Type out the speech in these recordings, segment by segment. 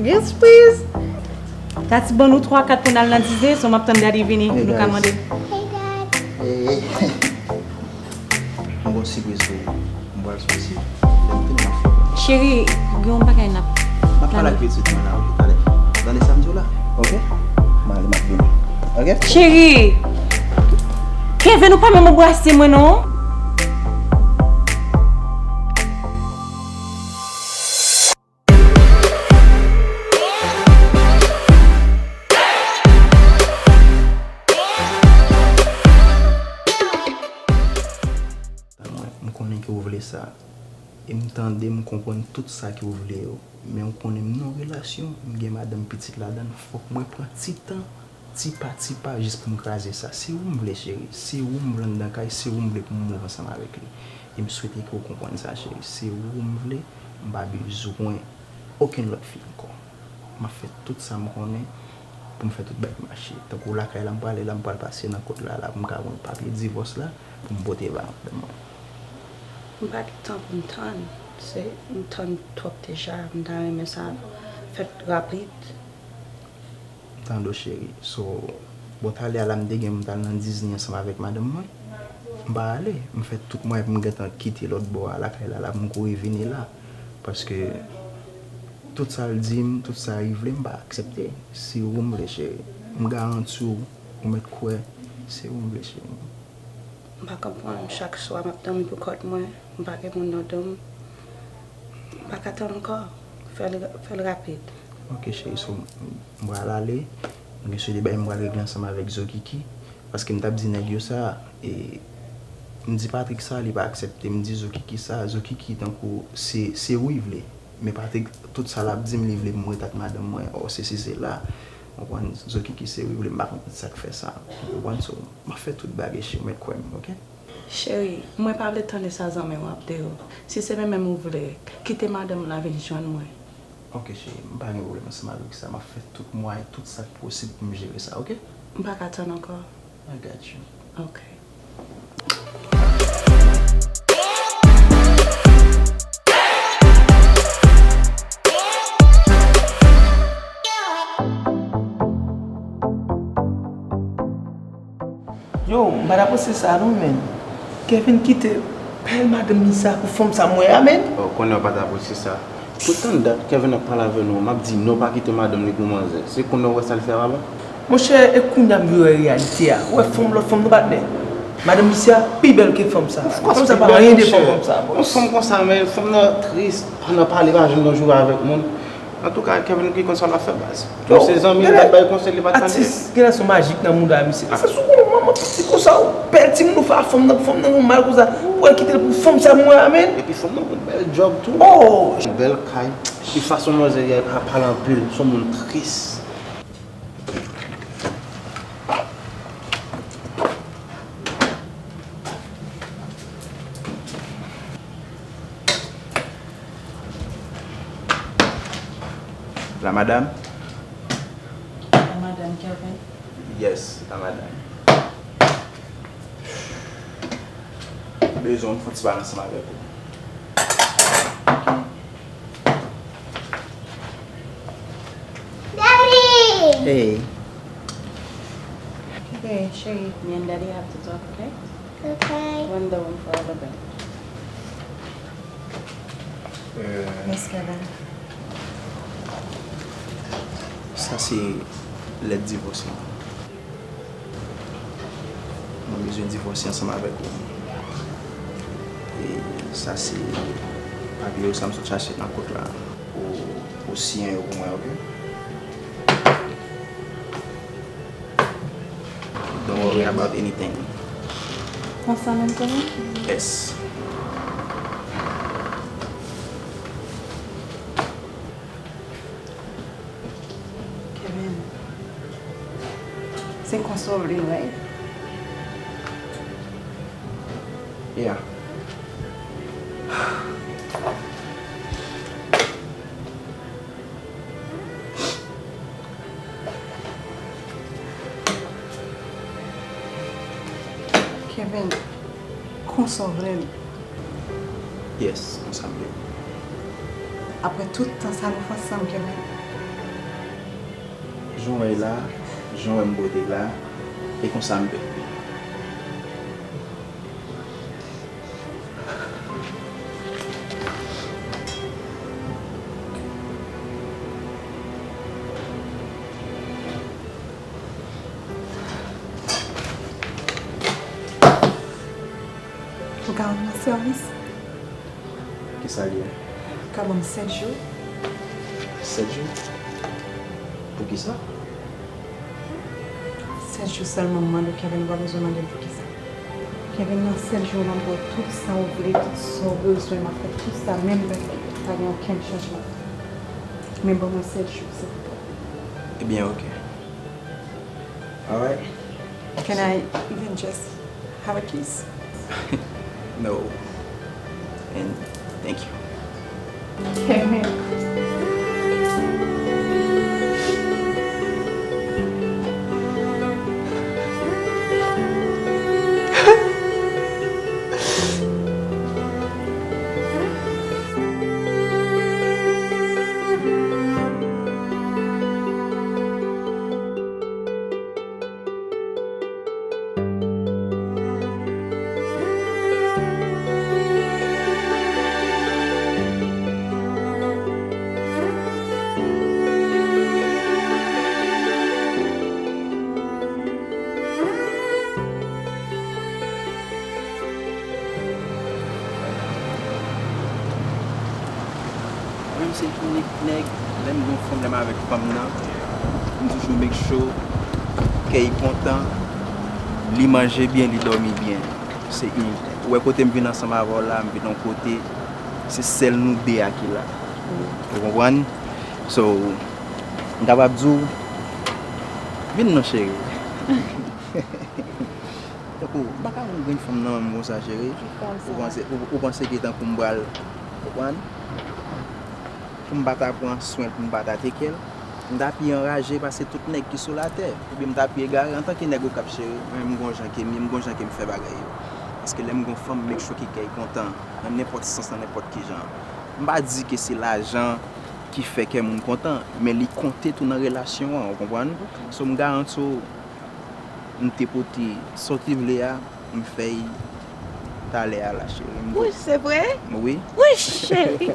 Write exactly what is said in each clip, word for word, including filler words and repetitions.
Gen sipriz! Tati ban nou twa kat pou n al nan dize, so m ap tann Daddy vini pou nou ka mande l. Hey, Dad. Hey. Mwen gen yon sipriz pou ou. Mwen pral soti. Lè m fini, m ap fè. Cheri, gen yon bagay n ap... M ap pale ak pitit mwen la, ok, talè. Tande sa m di w la, ok? M ale, m ap vini. Ok? Cheri! Kevin, ou pa menm anbrase mwen, non? Mwen, m konnen ke w vle sa. E m tande, m konprann tout sa ke w vle yo. Men w konnen m nan yon relasyon, m gen madanm, pitit ladan l, fòk mwen pran ti tan, ti pa ti pa, jis pou m kraze sa. Se ou m vle, cheri. Se ou m vle anndan kay, se ou m vle pou m move ansanm avèk li. E m swete ke w konprann sa, cheri. Se ou m vle, m pa bezwen okenn lòt fi ankò. M ap fè tout sa m konnen pou m fè tout bagay mache. Tankou lakay la m prale la, m pral pase nan kot la, la pou m ka jwenn papye divòs la pou m pote ba madanm mwen. M pa gen tan pou m tann. Se, m tann twòp deja. M ta renmen sa fèt rapid. M tande w, cheri. So, bon, talè a la, m te gen pou m t al nan Disney ansanm avèk madanm mwen. M pa ale. M fè tout mwayen pou m gentan kite lòt bò a lakay la, la pou m kouri vini la. Paske tout sa l di m, tout sa li vle, m pa aksepte. Se ou m vle, cheri. M garanti w, ou mèt kwè, se ou m vle, cheri. M pa konprann, chak swa m ap dòmi pou kont mwen, m pa gen moun nan do m. M pa ka tann ankò. Fè l, fè l rapid. Ok, cheri, so, m pral ale. M gen seri de bagay m pral regle ansanm avèk Zokiki. Paske m t ap di nèg yo sa, e, m di Patrick sa, li pa aksepte. M di Zokiki sa, Zokiki tankou se, se ou li vle. Men Patrick, tout sa l ap di m, li vle m ret ak madanm mwen, ò, sesi sela. Ou konprann, Zokiki se ou li vle, m pa konprann sa k fè sa. Ou konprann, so, m ap fè tout bagay, cheri, ou mèt kwè m, ok? Cheri, mwen pa vle tande sa zanmi w ap di w. Si se menm menm ou vle, kite madanm la vin jwenn mwen. Ok, cheri, m pa gen pwoblèm ansanm avèk sa. M ap fè tout mwayen, tout sa k posib pou m jere sa, ok? M pa ka tann ankò. I got you. Ok. Yo, m pa t apresye sa non, men. Kevin kite bèl madanm li sa pou fanm sa m wè a, men. Oh, konnen w pa t apresye sa. Pou tann dat Kevin ap pale avè nou, m ap di non, pa kite madanm li pou manzè. Se konnen w wè sa l fè a papa? Monchè, e kounye a m vin wè reyalite a. Ou wè fanm, lòt fanm nan patnè. Madanm misye a pi bèl ke fanm sa. Fanm sa pa anyen devan fanm sa, bòs. Yon fanm konsa, men fanm nan tris, pa nan pale, pa janm nan joure avèk moun. Antouka, Kevin ki konn sa l ap fè, baz. Nou se zanmi, li pa t bay konsèy, li pa t tande. Atis, genlè se yon majik nan mouda misye. Sa sou kou manman piti konsa, ou bèl timoun ou fè a fanm nan, fanm nan yon mal konsa. Ou pral kite l pou fanm sa m wè a, men. Epi fanm nan gon bèl djòb tou. Oh! Yon bèl kay. Epi fason manzè ye a, li pa pale anpil, se yon moun tris. La madam? La madam Kevin? Yes, la madam. Bezwen fè yon ti pale ansanm avèk ou. Daddy! Hey. Hey, chérie. Me and Daddy have to talk, okay? Okay. Run the room for a little bit. Euh, Miss Kevin. Sa se lèt divòs lan. Mwen bezwen divòse ansanm avèk ou. E sa se papye yo sa m sot chache nan kot la. Ou, ou siyen yo pou mwen, ok? Don't worry about anything. Konsa menm tou? Yes. Kevin, se konsa w vle, right? Yeah. Kevin, konsa w vle l? Yes, konsa m vle l. Apre tout tan sa nou fè ansanm, Kevin, Jan w wè la, jan w wè m pote la, e konsa m vle. Ou ka rann mwen sèvis? Kisa l ye? Ka ban m sèt jou. Sèt jou? Poukisa? Sèt jou sèlman m mande w, Kevin, ou pa bezwen mande m poukisa. Kevin, nan sèt jou, m ap ba w tout sa w vle, tout sa w bezwen, m ap fè tout sa, menm bagay, pa gen okenn chanjman. Men ban mwen sèt jou, silvouplè. Ebyen, oke. Alright. Can I even just have a kiss? No. And thank you. Amen. Mwen menm se inik nèg, lè m gen yon fanm, lè m avèk fanm nan, m toujou make sure kè l kontan, li manje byen, li dòmi byen. Se inik nèg. Ou wè kote m vin ansanm avè w la, m vin yon kote, se sèl nou de a ki la. Ou konprann? So, m kapab di w, vin non, cheri. Tankou, m pa ka wè yon grenn fanm nan men m konsa, cheri. Ou panse, ou, ou panse ke tankou m pral, konprann? Pou m pa ta pran swen l, pou m pa ta teke l, m ta pi anraje pase tout nèg ki sou latè. Oubyen m ta pi egare. Antanke nèg Okap, cheri, mwen menm m gon jan ke m ye, m gon jan ke m fè bagay yo. Paske lè m gon fanm, m make sure ke kè l kontan, nan nenpòt sans, nan nenpòt ki jan. M pa di ke se lajan ki fè kè moun kontan, men li konte tou nan relasyon an, ou konprann? So, m garanti w, m te pote sa w te vle a, m fè l talè a la, cheri. M Wi, se vre? Wi. Wi, cheri.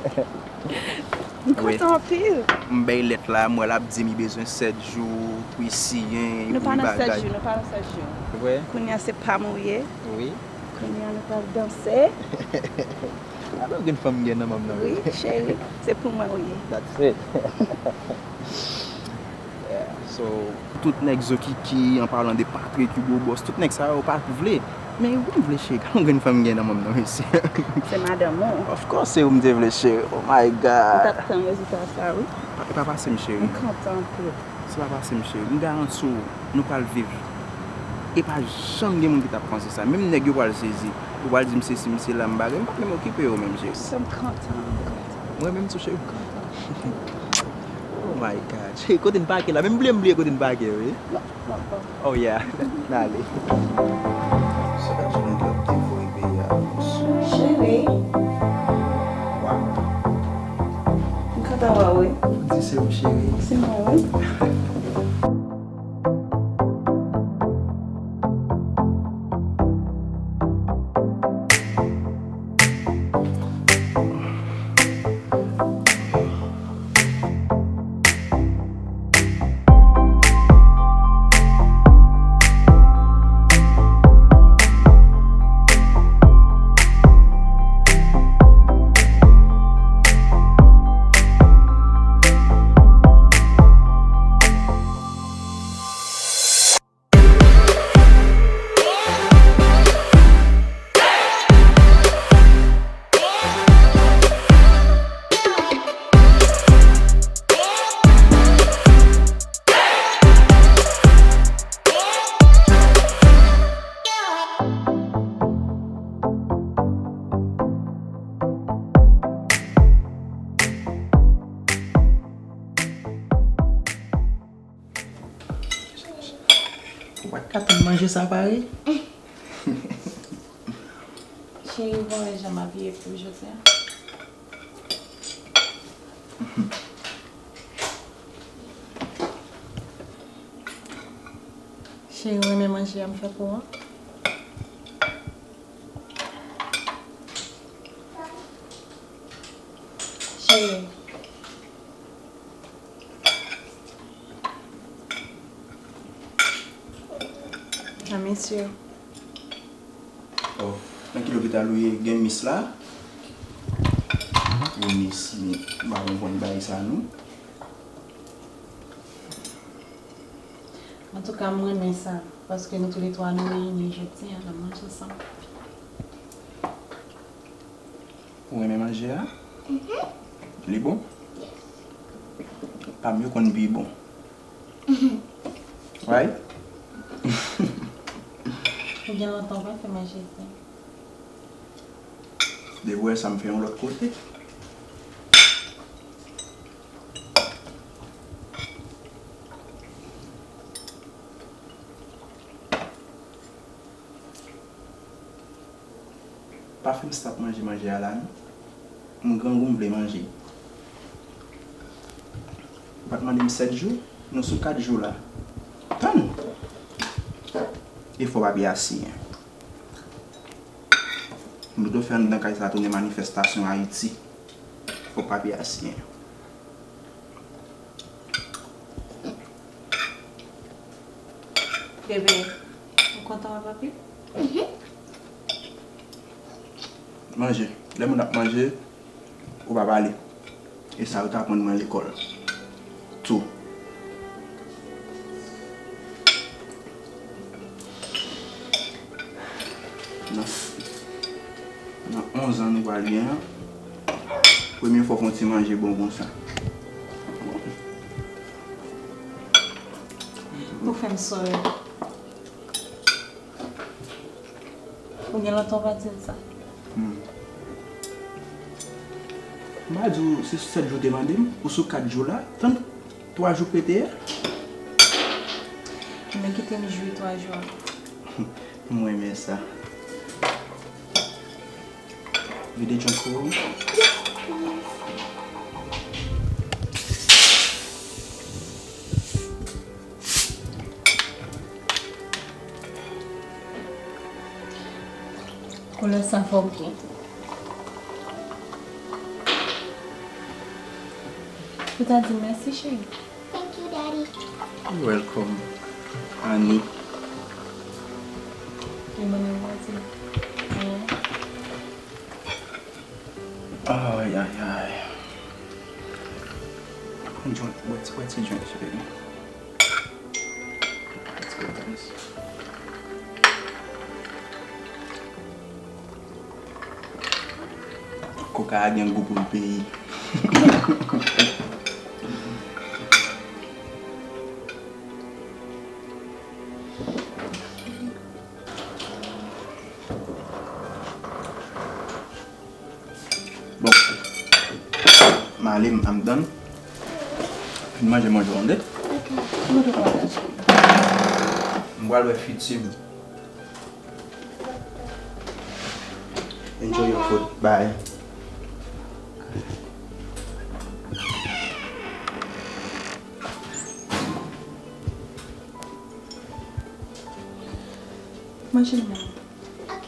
M Wi. Kontan anpil. M bay lèt la, m wè l ap di m li bezwen sèt jou pou l siyen, Nou pou pa li nan sèt bagay. Jou, nou pa nan sèt jou. Vre? Kounye a se pa m ou ye. Wi. Kounye a nou pral danse. Alò, gen fanm gen nan manm nan, Wi, wi. Cheri, se pou mwen ou ye. That's it. Yeah, so, pou tout nèg Zokiki, an palan de Patrick, Hugo Boss, tout nèg sa yo pa vle. Men wi, m vle, cheri, gade yon grenn fanm gen nan manm nan, mesye. Se madanm ou. Of course, se ou m te vle, cheri. Oh my God. M t ap tann rezilta sa, wi. E pa pase m, cheri. M kontan anpil. Se pa pase m, cheri. M garanti w, nou pral viv. E pa janm gen moun ki t ap panse sa. Menm nèg yo pral sezi. Yo pral di m sesi, m sela, m bagay. M p ap menm okipe yo menm, cheri. Se m kontan, m kontan. Mwen menm tou, cheri, m kontan. Oh my God. Cheri, kote n pake la? Menm bliye m bliye kote n pake, wi. Non, non, non. Oh yeah. N ale. Sa ka di nèg yo ap devoye peyi a, bòs. Cheri. Wa. M kontan wè w, wi. Ou di se ou, cheri. Se mwen, wi. Ou pa t ka tann manje sa pare? Cheri, ou konnen jan m abiye pou jodi a? Cheri, ou renmen manje a m fè pou ou an? Cheri. I miss you. Oh, nan ki lopital ou ye? Gen mis la? Ou mis, men m pa konn bagay sa non. Antouka, m renmen sa, paske nou toulètwa nou reyini jodi a, n ap manje ansanm. Ou renmen manje a? Mhm. Li bon? Yes. Pa m yo konn pi bon. Right? Ou gen lontan w pa fè manje isi. Depi w wè sa, m fè yon lòt kote. Pa fè m stop manje manje a la non. M grangou, m vle manje. Ou pa t mande m sèt jou, nou sou kat jou la. Tann! E fò papye a siyen. M pito fè anndan kay sa tounen manifestasyon Ayiti. Fò papye a siyen. Bebe, ou kontan wè papi? Mhm. Manje. Lè moun ap manje, ou pa pale. E sa yo t aprann mwen lekòl. Tou. Nan, nan onz an nou pral gen an, premye fwa w fè yon ti manje bon konsa. Ou fè m sore. Ou gen lontan w pa di m sa. Hmm. M pa di w se sèt jou w te mande m, ou sou kat jou la, tann twa jou k rete a. Men kite m jwi twa jou a. M renmen sa. Vide djòl pou ou. Koulè sa fò byen. Ou ta di mèsi, cheri. Thank you, Daddy. You're welcome, Annie. E mwen menm, mwen di, anyen. Ay, ay, ay. Enjoy, what's, what's your drink, baby? Let's go, guys. Koka a gen gou pou l peye. Bon. M ale, m, I'm done. Fin manje, manje, tande. Ok. M pral wè fiti m. Enjoy your food. Bye. Manje, manje. Ok.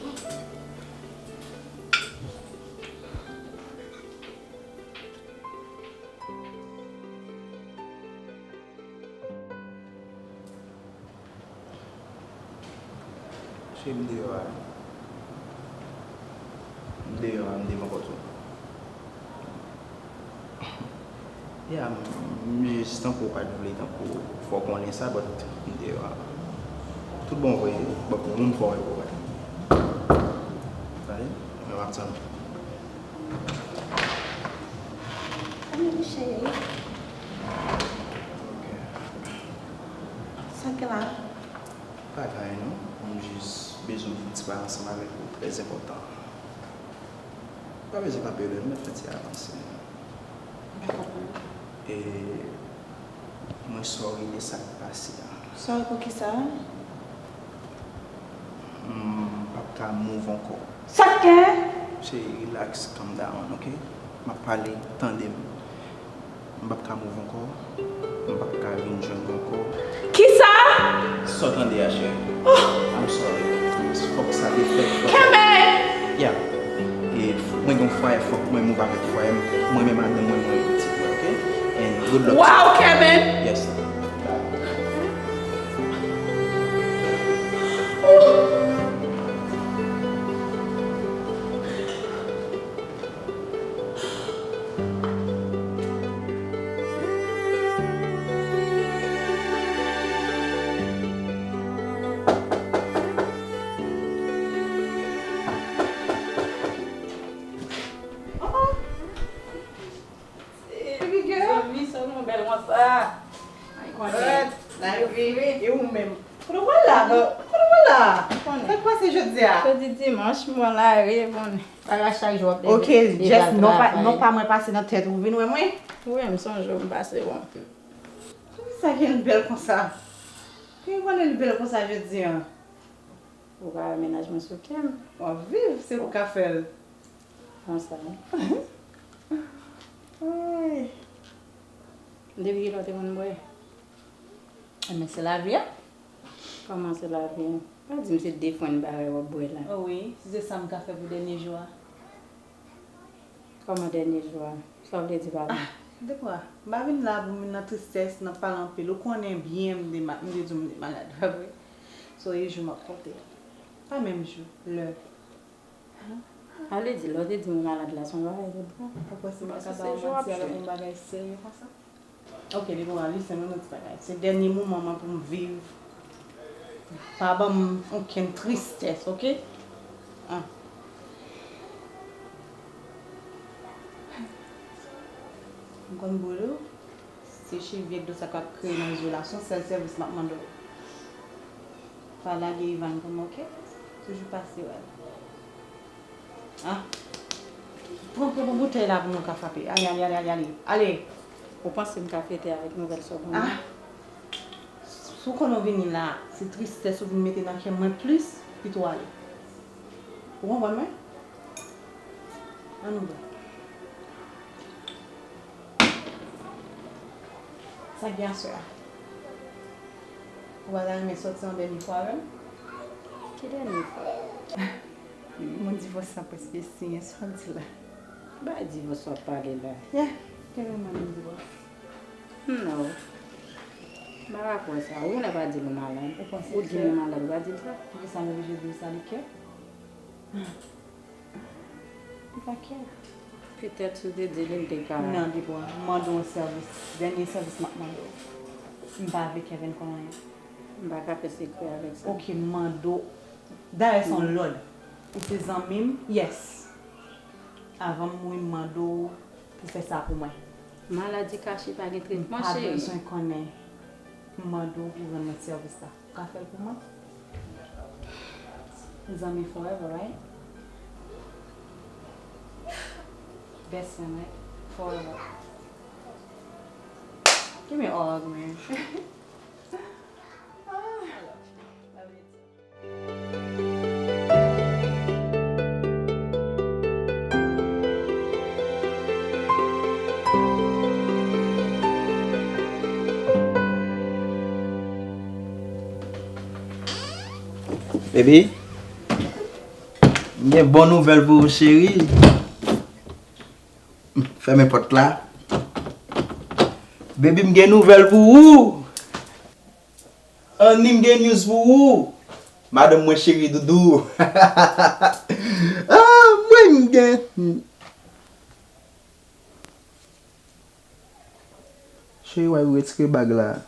Cheri, m deyò a. M deyò a, m devan pòt ou. Ya, m, m jis tankou w pa t vle, tankou fò w konnen sa, but m deyò a. Tout bon vre, but moun fò yo wè. Tande? Mwen m ap tann ou. Ann, cheri. Ok. Sa k la? Pa gen anyen non. M jis bezwen fè yon ti pale ansanm avèk ou, trè enpòtan. Pa bezwen kanpe lwen, nou mèt fè ti avanse. M pa konprann. E mwen sorry de sa k pase a. Sorry pou kisa? M p ap ka move ankò. Sa k gen? Cheri, relax, calm down, ok? M ap pale, tande m. M p ap ka move ankò. M p ap ka vin jwenn ou ankò. Kisa? Sa w tande a, cheri? Oh! I'm sorry. Fòk sa te fèt, fòk sa... Kevin! Yeah. E mwen gen yon fwaye, fòk mwen move avèk fwaye m. Mwen menm madanm mwen, mwen pitit mwen, ok? And good luck. Wow, Kevin! Yes. Baby girl. Zanmi, sa w bèl konsa. Ay, konnen. Lavi, e ou menm? Kote w pral la? Kote w pral la? Sa k pase jodi a? Jodi dimanch, mwen lari, bon, bagay chak jou ap... Ok, just non pa, non pa mwen pase nan tèt ou vin wè mwen. Wi, m sonje w, m pase wè w. Poukisa gen l bèl konsa? Ki konnen l bèl konsa jodi a? Ou ka wè mennaj mwen sou kè m. W ap viv, se ou k ka fè l. Konsa. Ay. Depi kilè w te konn bwè? Enben, se lavi a. Kòman se lavi a? Pa di m se de fwa n bare w ap bwè la. O wi, si se sa m ka fè pou dènye jou a. Kòman dènye jou a? Sa w vle di pa bon? Ah, dekwa. M pa vin la pou m vin nan tristès, nan pale anpil. Ou konnen byen m te ma-, m te di w m te malad, pa vre? So, e jou m ap konte. Pa menm jou, lè. Ale di, lè w te di m ou malad la, se yon bagay ki bon. Ou panse m ta ka ba w manti alò pou yon bagay serye konsa? Ok, li bon, listen, nou, nou ti bagay. Se dènye moman mwen pou m viv. Pa ban m okenn tristès, ok? Ah. M konn bwè dlo. Se cheve ak dlo sa k ap kreye nan zye w la. Se yon sèl sèvis m ap mande w. Pa lage Ivan pou mwen, ok? Toujou pase wè l. Ah. Pran, pran, pran boutèy la pou nou ka frape. Ale, ale, ale, ale, ale. Ale. Ou panse m ka fete avèk nouvèl sa w ban mwen? Ah. Si w konnen w vini la, se tristès ou vin mete nan kè mwen plis, pito w ale. Ou konprann mwen? Ann nou bwè. Sa k gen aswè a? Ou pa ta renmen sòti yon dènye fwa avè m? Ki dènye fwa? Mon divòs la prèske siyen, sa w ap di la? Bay divòs w ap pale la. Yeah, Kevin mande m divòs. No. M pa ka kwè sa. Ou genlè pa di l ou malad. Ou panse... Ou di m ou malad, ou pa di l sa. Poukisa m oblije di w sa, li kè? Li pa kè. Petèt si w te di li, m te ka... Non, Debora, m mande w yon sèvis. Dènye sèvis m ap mande w. M pa vle Kevin konn anyen. M pa ka fè sekrè avèk sa. Ok, m mande w. Dayè, se yon lòd. Ou se zanmi m? Yes. Avan m mouri, m mande w pou fè sa pou mwen. Maladi kache pa gen tretman, cheri. M pa bezwen konnen. M mande w pou rann mwen sèvis la. Ou ka fè l pou mwen? Zanmi forever, right? Best friend, right? Forever. Give me a hug, man. Ah, I love you. Love you too. Baby, m gen bon nouvèl pou ou, cheri. Fèmen pòt la. Baby, m gen nouvèl pou ou. Annie, m gen news pou ou. Madanm mwen cheri doudou. Ah, mwen m gen. Cheri, w a retire bag la.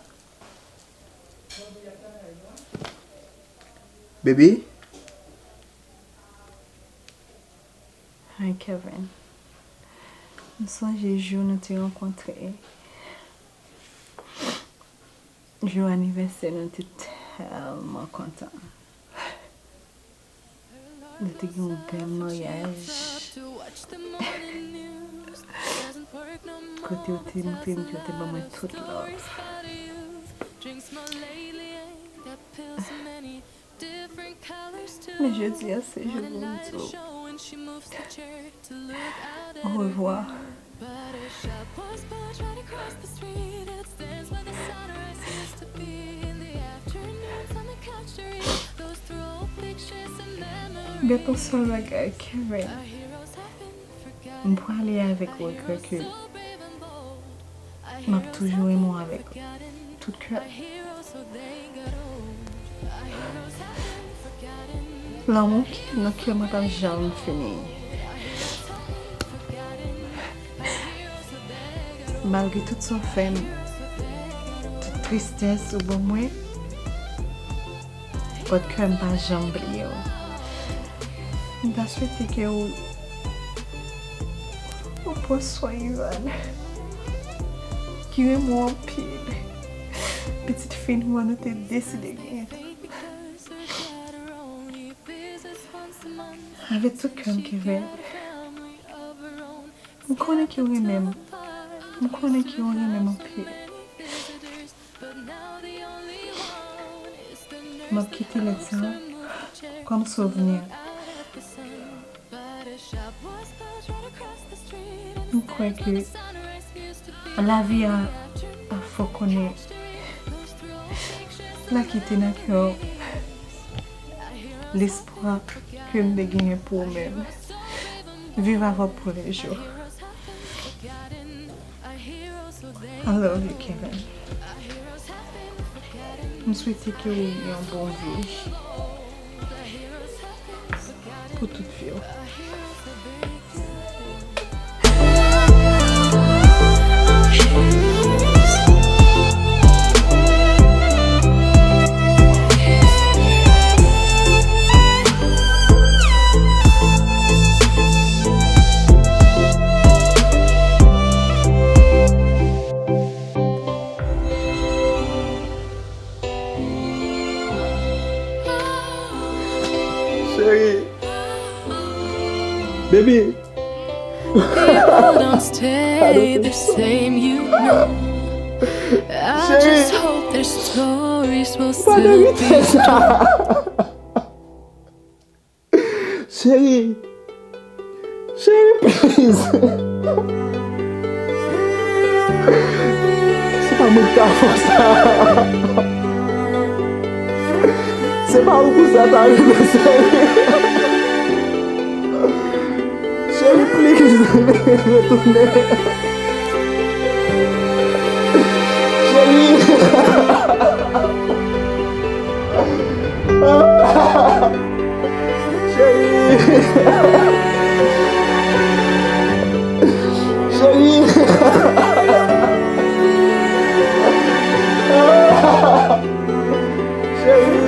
Baby? Hi, Kevin. M sonje jou nou te rankontre. Jou anivèsè nou, te tèlman kontan. Nou te gen yon bèl maryaj. Kote w te montre m ke w te ban mwen tout love. Men jodi a se jou pou m di w orevwa. Gen yon sèl bagay, Kevin. M prale avèk regrè ke m ap toujou renmen w avèk tout kè. Lanmou ki nan kè mwen p ap janm fini. Malgre tout sa w fè m, tout tristès ou ban mwen, pòtkè m pa janm bliye w. M ta swete ke w, ou pran swen Ivan, ki renmen w anpil. Pitit fi nou an nou te deside genyen. Avèk tout kè m, Kevin, m konnen ke w renmen m. M konnen ke w renmen m anpil. M ap kite lèt sa kòm souvni. M kwè ke lavi a, a fè w konnen, la kite nan kè w lespwa ke m te genyen pou ou menm. Viv avè w pou lejou. I love you, Kevin. M swete ke w yon bon vi pou tout vi w. Cheri. Baby. People don't stay the same, you know. I just hope their stories will still be told. Cheri. Cheri, please. Se pa mwen ki ta fè sa. Se pa ou pou sa ta rive, cheri. Cheri, please. Retounen. Cheri. Cheri. Cheri. Cheri.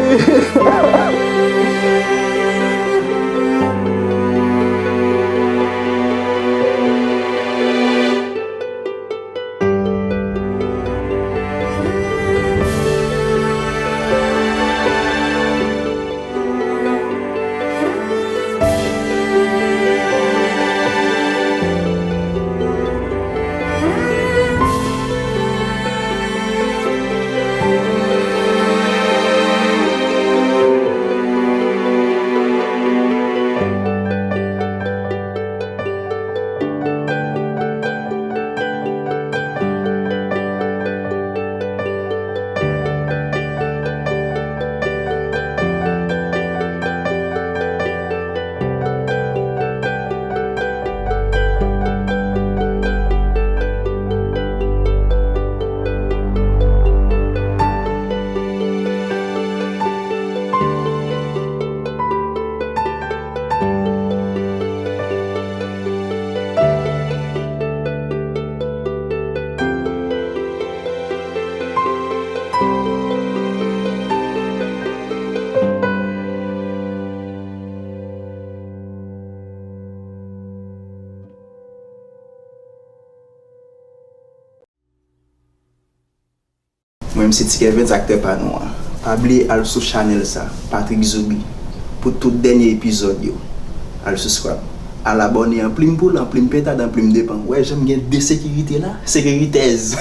Mwen menm se Ti Kevens, aktè pa nou an. Pa bliye al sou chanèl sa, Patrick Zoubi, pou tout dènye epizòd yo. Al subscribe. Al abòne, anplim poul, anplim pentad, anplim depan. Ou wè jan m gen de sekirite la? Sekiritèz.